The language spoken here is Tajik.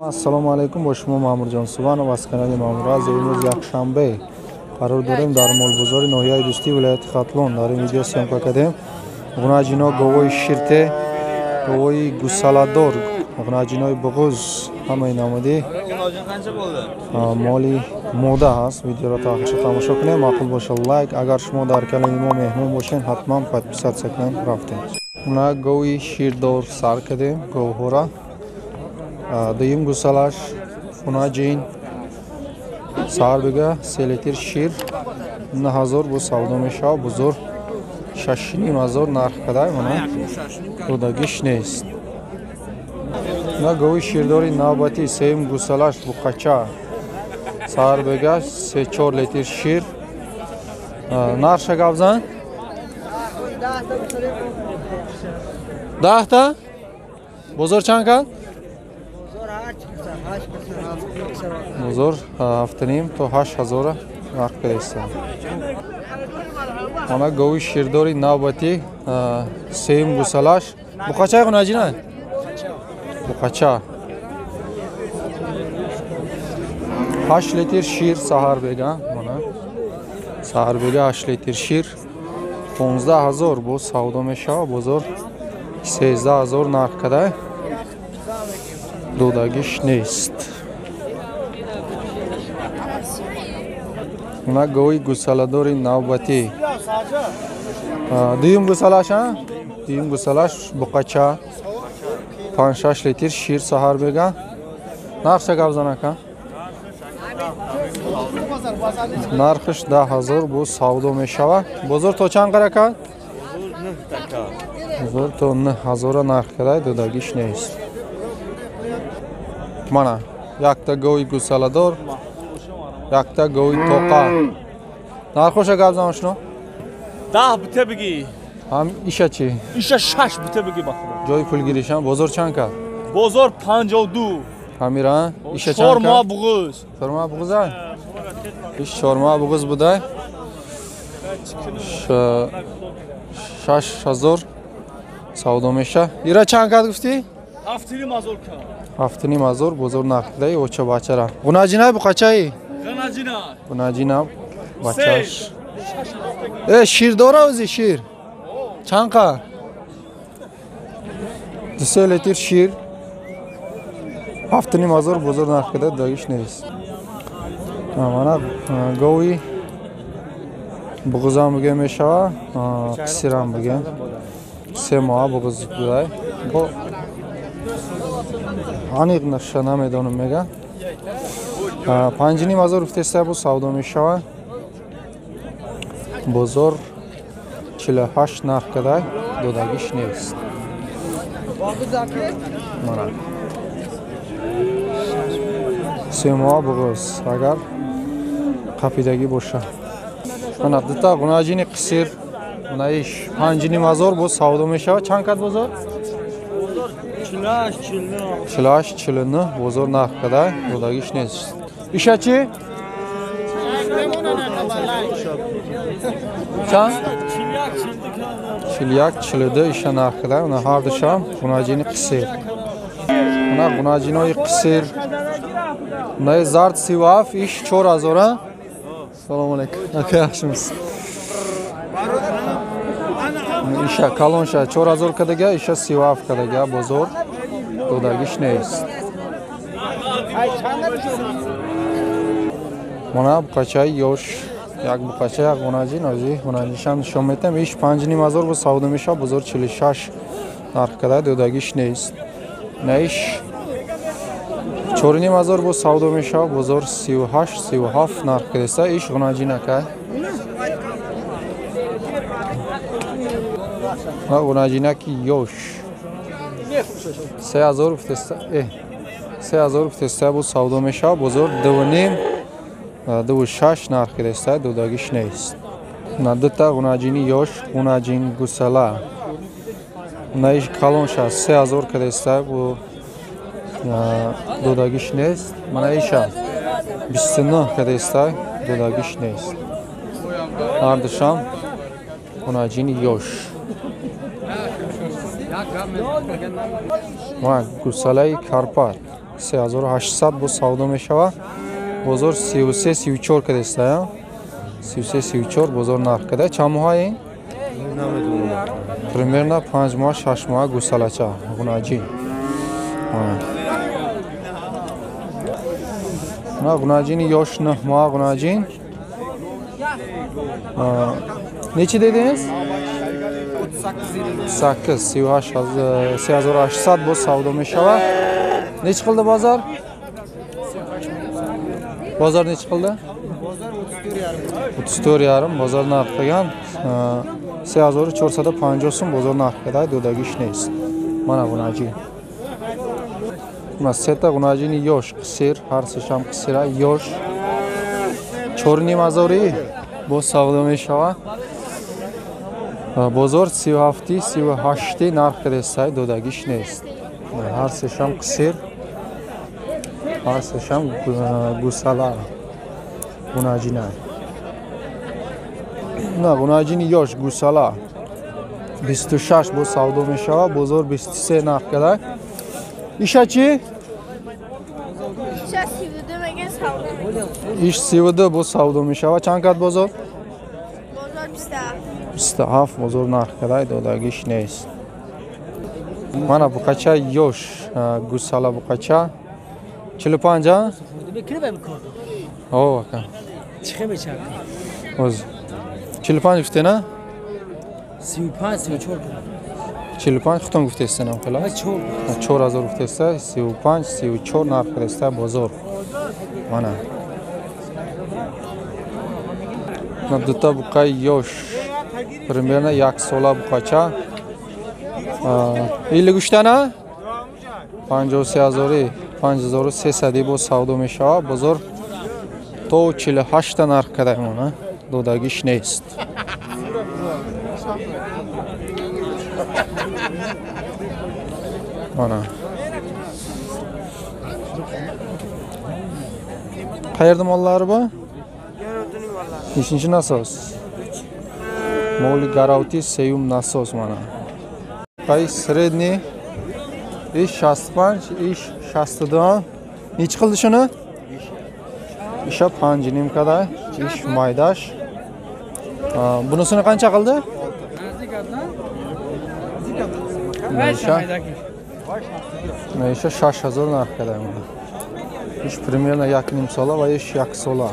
Ассалому алайкум, бо шумо Маъмурҷон Субанов аз канали Маъмур Азия. Имрӯз якшанбе қарор дорем дар молбозори ноҳияи Дӯстии вилояти Хатлон. Дар ин видео съёмка кардем ғунаҷино говои ширте, говои гусаладор, ғунаҷинои буғуз, ҳамаи намуди моли мода ҳаст. Видеоро то охирша тамошо кунем. Маъқул боша лайк, агар шумо дар канали мо меҳмон бошед, ҳатман подписаться кунед. Рафтем. Уна гови ширдор сар кардем говҳора. Дуюм гусалаш хунаҷин саҳар бига 3 литр шир 9000 бо савдо мешавад. Бузург 6500 нарх кадай, мана додагиш нест. На гови ширдори навбати сеюм гусалаш буқача саҳар бига 3-4 литр шир. Нархша гап зан? 10та? Бозор чанд кард? Бозор 7,5 то 8 ҳазора нарх кардааст. Мана гови ширдори навбати сеюм гусалаш буқачаи хунаҷина? Буқача 8 литр шир саҳар бега, мана саҳар бега 8 литр шир 15 000 боз савдо мешавад. Бозор 13 000 нарх кадай, додагиш нест. Мана гови гусаладори навбатӣ дуюм гусалаш, дуюм гусалаш буқача 5-6 литр шир саҳар бега. Нархша гап зан, ака? Нархаш 10 000 боз савдо мешавад. Бозор то чанд қара кард? Бозор то 9 ҳазора нарх кардай, додагиш нест. Мана якта гови гусаладор, якта гови тоқа. Нархоша гап зан, ошно. 10 буте бигӣ. Ҳам иша чӣ? Иша 6 буте бигӣ, ба худо. Ҷои пулгиришам бозор чанд кард? Бозор 52. Ҳамира иша чанд? 4 моҳ буғуз. 4 моҳ буғуза? Иш 4 моҳ буғуз будай, 6000 савдо меша. Ира чанд кард гуфтӣ? 7,5 ҳазор кард. 7,5 ҳазор бозор нарх кидаи оча бачара. Ғунаҷинай буқачаи? Ғунаҷина. Ғунаҷина бачаш. Э, шир дора ози шир? Чанд қа? 2-3 литр шир 7,5 ҳазор бозор нарх кида, дагиш нест. Мана гови буғузам бигем мешава, қисирам бигем. 3 моҳа буғуз будай. Бо аниқ наша намедонам мега. 5,5 ҳазор гуфтеста бо савдо мешава. Бозор 48 нарх кадай, додагиш нест. Мана 3 моҳа буғуз агар қапидагӣ боша. Мана дута ғунаҷини қисир, иш 5,5 ҳазор боз савдо мешавад. Чанд кард бозор? 48, 49 бозор нарх кадай, додагиш нест. Иша чӣ? Чанд? 41, 42 иша нарх кадай. Уна ҳардушам ғунаҷини қисир. Уна ғунаҷинои қисир. Унаи зард 37, иш 4000-а. Салому алайкум. Ака, yaxshimisiz? Иша калонша 4000 кадага, иша 37 кадага бозор додагиш нест. Мана буқачаи ёш, як буқача, як ғунаҷин, ози ғунаҷиншам нишон метам. Иш 5,5 ҳазор бо савдо мешавад, бозор 46 нарх када, додагиш нест. На иш 4,5 ҳазор бо савдо мешавад, бозор 38, 37 нарх кадаста. Иш ғунаҷин, ака. Ғунаҷинаки ёш 3000 гуфтеста, 3000 гуфтеста бо савдо мешавад, бозор 2,5, 2,6 нарх кадаста, додагиш нест. На дута ғунаҷини ёш, ғунаҷин гусала. Наиш калонша 3000 кадаста, бо додагиш нест. Мана иша 29 кадаста, додагиш нест. Ҳардушам ғунаҷини ёш. Ма гусалаи Карпат. 3800 бо савдо мешава. Бозор 33 34 кадеста. 33 34 бозор нарх када. Чанд моҳа ин? Примерно 5 моҳ 6 моҳ гусалача ғунаҷин. На ғунаҷини ёш 9 моҳ ғунаҷин. Нечи дединgiz? 8 38 3800 бо савдо мешава. Нечи қилди бозор? Бозор нечи қилди? 34,5 бозор нарх қилgan. 3450 сум бозор нарх қилdi, додагиш нест. Мана ғунаҷин. Мана сета ғунаҷини ёш қисир, ҳар сешам қисира ёш. 4,5 бо савдо мешава. Бозор 37 38 нарх қилди, додагиш нест. Ҳар сешам қисир, ҳар сешам гусала ғунаҷина. На ғунаҷини ёш гусала 26 бо савдо мешава, бозор 23 нарх қилди. Иша чи? Иш 32 бо савдо мешава. Чанд кат бозор? Бозор 27. 27 бозор нарх қилди, додагиш нест. Мана буқача ёш гусала буқача 45 а? О, ака. Оз 45 гуфтена? 35 34. 45 худтон гуфтестена хела? 4000 гуфтеста, 35 34 нарх қилиста бозор. Мана. На дута буқаи ёш примерно 1 сола буқача. Или гуштана? 53000 5300 бо савдо мешава. Бозор то 48 нарх кадаем, додагиш нест. Мана. Qayerda mollari bu? Nechinchi nasos? Moli garavti seyum nasos mana. Qay средний ish 65, ish 62. Nechi qildi shuni? Isha 5,5 kada, ish maydash. Bunisini qancha qildi? Isha 6000 narx kada. Ish примерно 1,5 sola va ish 1 sola.